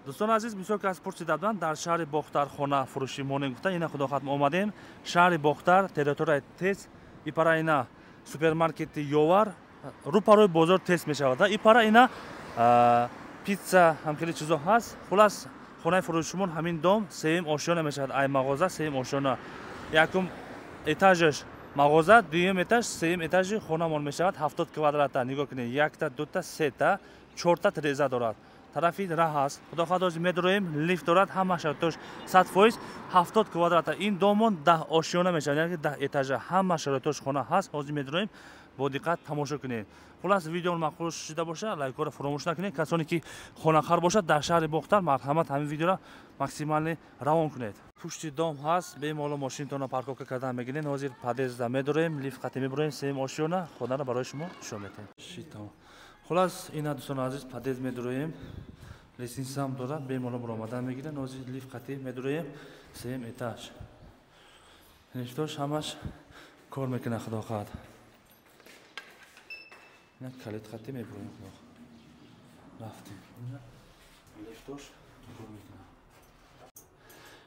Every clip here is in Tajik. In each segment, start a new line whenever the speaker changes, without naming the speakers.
Дӯстони азиз, бисёр кас пурсида буданд, дар шаҳри Бохтар хона фурӯшӣ монем гуфта. Ина, худо хоҳад, омадем шаҳри Бохтар, территорияи ТЭЦ, ипара ина супермаркети Ёвар, рӯпарои бозор ТЭЦ мешавад. Ипара ина пицца ҳам хеле чизо ҳаст. Хулас, хонаи фурӯшимон ҳамин дом, сеюм ошёна мешавад. Ай мағоза сеюм ошёна, якум этажаш мағоза, дуюм этаж, сеюм этажи хонамон мешавад. 70 квадрата. Нигоҳ кунед, якта, дута, сета, чорта тиреза дорад, тарафи раҳ ҳаст. Худо хоҳад, ҳозир медуроем, лифт дорад, ҳама шароитош 100%. 70 квадрата. Ин домон 10 ошёна мешавад, яъне 10 этажа, ҳама шароитош хона ҳаст. Ҳозир медуроем, бо диққат тамошо кунед. Хулас, видео маъқул шида боша, лайкҳоро фуромӯш накунед. Касоне ки хонахар бошад дар шаҳри Бохтар, марҳамат, ҳамин видеоро максимально равон кунед. Пушти дом ҳаст, бемалол мошинтонро парковка кардан мегиред. Ҳозир подъезда медуроем, лифт қати мебуроем, сеюм ошёна, хонаро барои шумо нишон медиҳем. Хулас, ина, дӯстони азиз, подъезд медуроем, лестницаам дорад, бемалол буромадан мегиред. Ҳозир лифт қати медуроем, сеюм этаж, лифтош ҳамаш кор мекунад, худо хоҳад. Ина, калид қати мебуроем, худо рафтем. Ина, лифтош кор мекунад,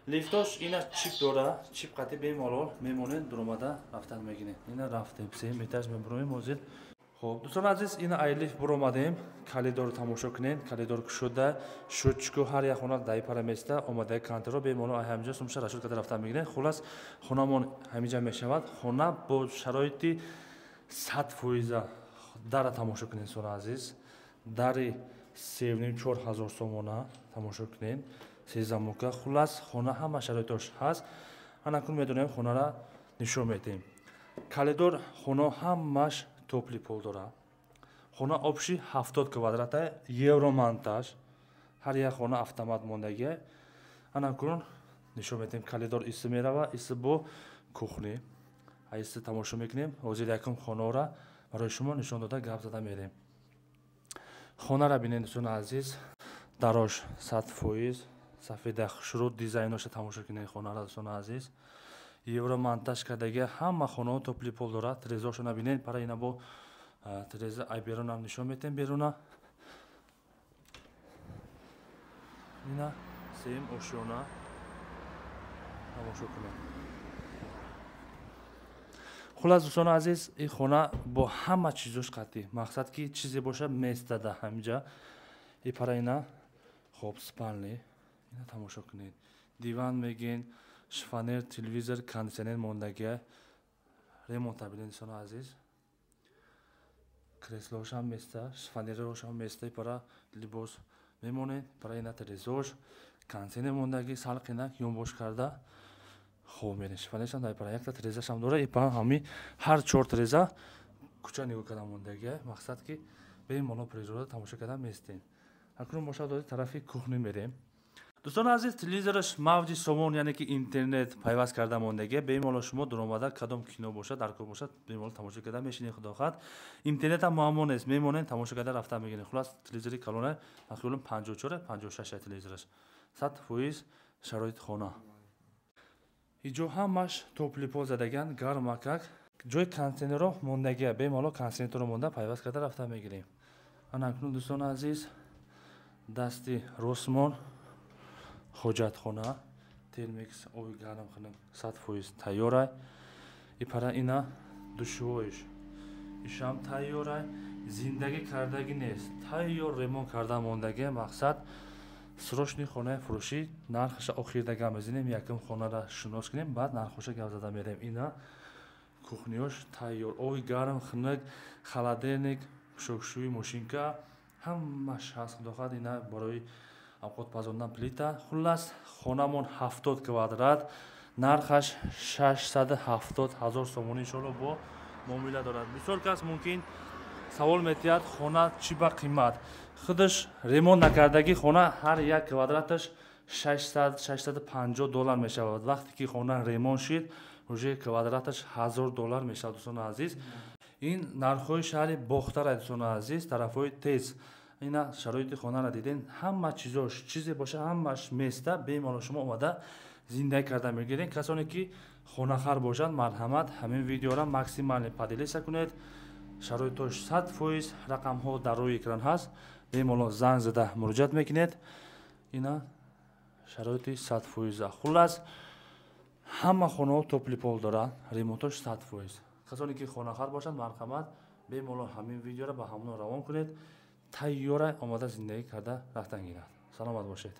лифтош ина чип дора, чип қати бемалол мемонед, дуромада рафтан мегиред. Ина, рафтем, сеюм этаж мебуроем ҳозир. Хоб, дӯстони азиз, ина ай лифт буромадем, калидорро тамошо кунед, калидор кушода, счётчику ҳар як хона даи пара места, омадаи контрро бемалол ай ҳаминҷо сумша расчёт карда рафтан мегиред. Хулас, хонамон ҳаминҷа мешавад, хона бо шароити 100%. Дара тамошо кунед, дӯстони азиз, дари 3,5-4 ҳазор сомона, тамошо кунед, сезамока. Хулас, хона ҳама шароитош ҳаст. Анакун медонем, хонара нишон медиҳем. Калидор хона ҳамаш тёплый пол дорад. Хона общий 70 квадрата, евромонтаж, ҳар як хона автомат мондагия. Анакун нишон медиҳем, калидор иси мерава, иси бо кухни аиси тамошо мекунем. Ҳозир якум хонаро барои шумо нишон дода, гап зада мерем. Хонара бинед, дӯстони азиз, дарош 100% сафеда, хушрӯ, дизайноша тамошо кунед хонара, дӯстони азиз. Евромонтаж кардагия, ҳама хонаҳо тёплый пол дорад. Тирезаошона бинед, пара ина бо тиреза ай берунам нишон медиҳем, беруна. Ина, сеюм ошёна, тамошо кунед. Хулас, дӯстони азиз, ин хона бо ҳама чизош қатъӣ, мақсад ки чизе боша, местада ҳаминҷа. И пара ина, хоб, спальни, ина тамошо кунед, диван мегин, шифоньер, телевизор, кондитсионер мондагия. Ремонта бинед, дӯстони азиз, креслоошам места, шифоньерошам места, пара либос мемонед. Пара ина телевизорш, кондитсионер мондагӣ, салқинак, ёнбош карда хоб мерем. Шифоньершам дар пара, якта тирезашам дора, и пара ҳами ҳар чор тиреза кӯча нигоҳ карда мондагия, мақсад ки бемалол природа тамошо карда местем. Акнун бошад, тарафи кухни мерем. Дӯстони азиз, телевизораш мавҷи Сомон, яъне ки интернет пайваст карда мондагия. Бемалол шумо дуромада, кадом кино бошад, дар кор бошад, бемалол тамошо карда мешинед. Худо хоҳад, интернетам муаммо нест, мемонед, тамошо карда рафта мегиред. Хулас, телевизори калона, тақрибан 54, 56 телевизораш, 100% шароити хона. Иҷо ҳамаш тёплый пол задагиан, гармакак, ҷои кондитсионерро мондагия, бемалол кондитсионерро монда, пайваст карда рафта мегирем. Ана акнун, дӯстони азиз, дасти ростмон ҳоҷатхона, термикс, оби гарм хунук 100% тайёрай. Ипара ина душевойш, ишам тайёрай, зиндагӣ кардагӣ нест, тайёр ремонт карда мондагия. Мақсад, срочный хонаи фурӯшӣ. Нархаша охирда гап мезанем, якум хонара шинос кунем, баъд нархоша гап зада мерем. Ина кухниёш тайёр, оби гарм, хунук, холодильник, пӯшокшӯи мошинка ҳамаш ҳаст. Худо хоҳад, ина барои авқот пазондан плита. Хуллас, хонамон 70 квадрат, нархаш 670 000 сомонӣ, иншоалло, бо муомила дорад. Бисёр кас мумкин савол метиҳад, хона чӣ ба қимат? Худаш ремонт накардагӣ хона ҳар як квадраташ 600, 650 доллар мешавад. Вақте ки хона ремонт шид, уже квадраташ 1000 доллар мешавад. Дӯстони азиз, ин нархҳои шаҳри Бохтара, дӯстони азиз, тарафҳои ТЭЦ. Ина шароити хонара диден, ҳама чизош, чизе боша, ҳамаш места, бемалол шумо омада зиндагӣ карда мегиред. Касоне ки хонахар бошанд, марҳамат, ҳамин видеора максимально поделиться кунед. Шароитош 100%, рақамҳо дар рӯи экран ҳаст, бемалол занг зада муроҷиат мекунед. Ина шароити 100%. Хуллас, ҳама хонаҳо тёплый пол дорад, ремонтош 100%. Касоне ки хонахар бошанд, марҳамат, бемалол ҳамин видеоро ба ҳамоно равон кунед. Тайёра омода зиндагӣ карда рафтан гирад. Саломат бошед.